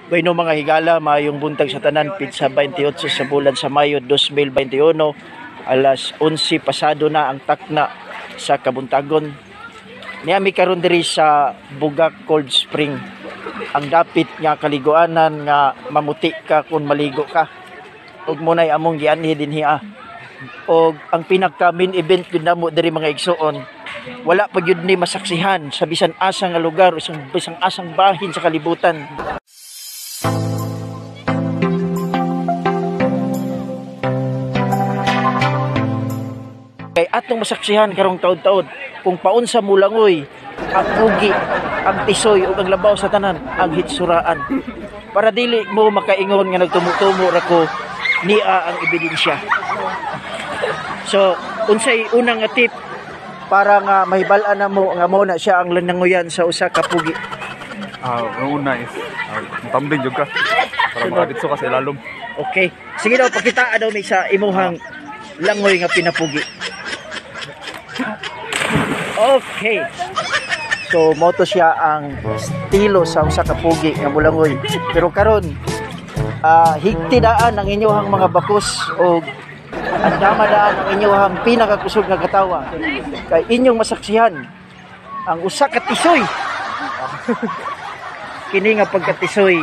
Bueno mga higala, maayong buntag sa tanan, pitsa 28 sa bulan sa Mayo 2021, alas 11 pasado na ang takna sa Kabuntagon. Niami karon diri sa Bugak Cold Spring, ang dapit nga kaliguanan nga mamuti ka kung maligo ka. Ug munay among gianhi dinhi ah. Og ang pinaka main event gyud namo diri mga igsuon, wala pa gyud ni masaksihan sa bisan asa nga lugar o bisan asang bahin sa kalibutan. Kay atong masaksihan karong taod-taod kung paunsa mulangoy ang pugi, ang tisoy ug ang labaw sa tanan, ang hitsuraan. Para dili mo makaingon nga nagtumo-tumo ra ko, niya ang ebidensya. So, unsay unang nga tip para nga mahibal-an na mo nga mo na siya ang lananguyan sa usa ka pugi? Ang una is tumbling jud ka para makaditso ka sa ilalom. Okay. Sige daw, pakitaa daw mi sa imuhang langoy nga pinapugi. Okay. So moto siya ang estilo sa usa ka pugi nga mulangoy. Pero karon higti daan ang inyuhang mga bakos o andama daan ang inyuhang pinakakusog nga katawa. Kay inyong masaksihan ang usa ka tisoy. Kini nga pagkatisoy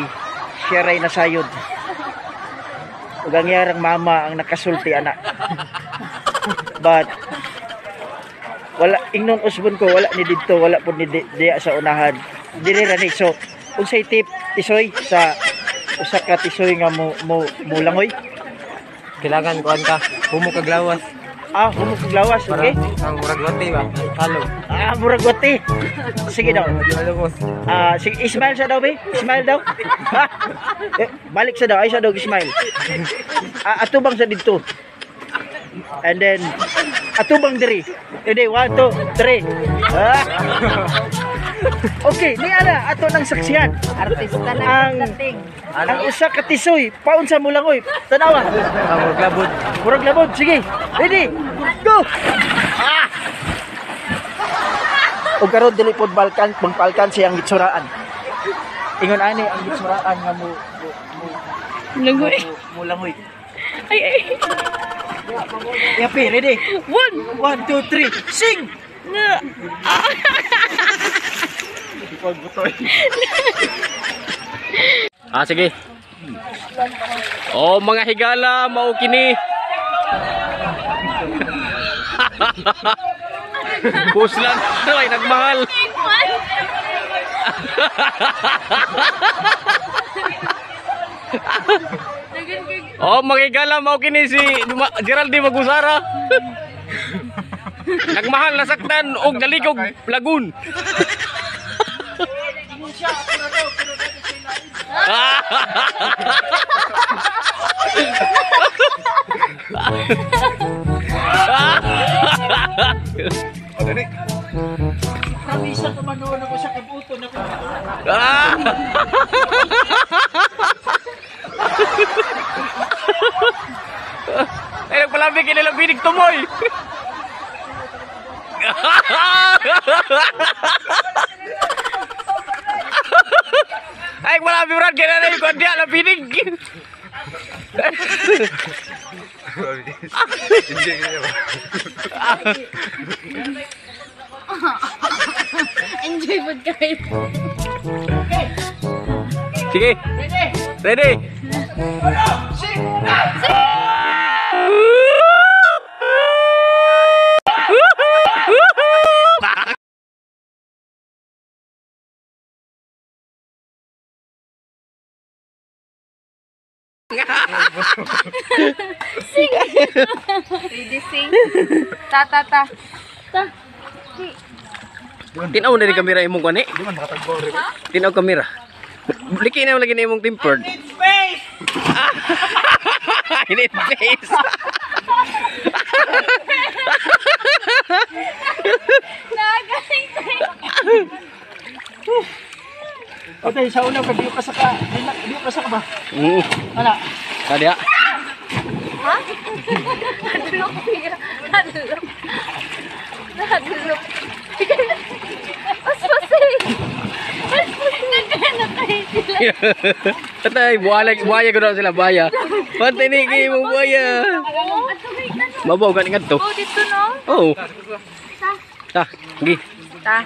siya ray nasayod. Ug ang iyang mama ang nakasulti ana. But wala ingnon usbon ko, wala ni didto, wala pud ni diya sa unahan. Diri ra ni. So unsay tip tisoy sa usa ka tisoy nga mo mo langoy? Kailangan kuan ka, humo kag lawas. Ah, humo kag lawas, okay. Ang murag wati ba? Halo. Ah, murag wati. Sige daw. Ah, sige, smile sa daw be. Smile daw. Eh, balik sa daw, ay sa daw smile. Ah, atubang sa didto. And then atubang diri. Ready, 1 2 3. Ah. Okay, ni ana ato nang saksihan. Artista na ang ang usa ka tisoy, paunsa mo langoy. Tanawa. Murag labod. Murag labod, sige. Ready? Go. Ah. Og karon dili pod balkan, magpalkan siyang gitsuraan. Ingon ani ang gitsuraan nga mo langoy. Mo langoy. Ay ay. Yapi, ready? 1 1 2 3, sing. Ah, sige. Oh, mga higala, mao kini. Puslan, ay nagmahal. Oh, mga higala, mao kini si Geraldine Magusara. Nagmahal, nasaktan og nalikog lagun. Pramisa ko manuon ako sa kabuto na ko. Ay, nagpalabig kinilang binig tumoy. Ay, wala bibran kaya na yung kondya na binig. Enjoy po kayo. Sige. Ready. Sing. Ready, sing. Ta ta ta. Ta. Tinaw na ni kamera imong kuan eh. Tinaw kamera. Liki na lagi na imong tempered. I need space. I need space. Okay, sa una ka diyo ka sa ka, diyo ka sa ka ba? Ana. Kadiya. Ha? Hadlok siya. Hadlok. Hadlok. Paspasin. Paspasin. Tatay, buwala, buwaya ko daw sila, buwaya. Pantay ni kay mo buwaya. Mabaw ka nga to. Oh, dito no? Oo. Ta, gi. Ta.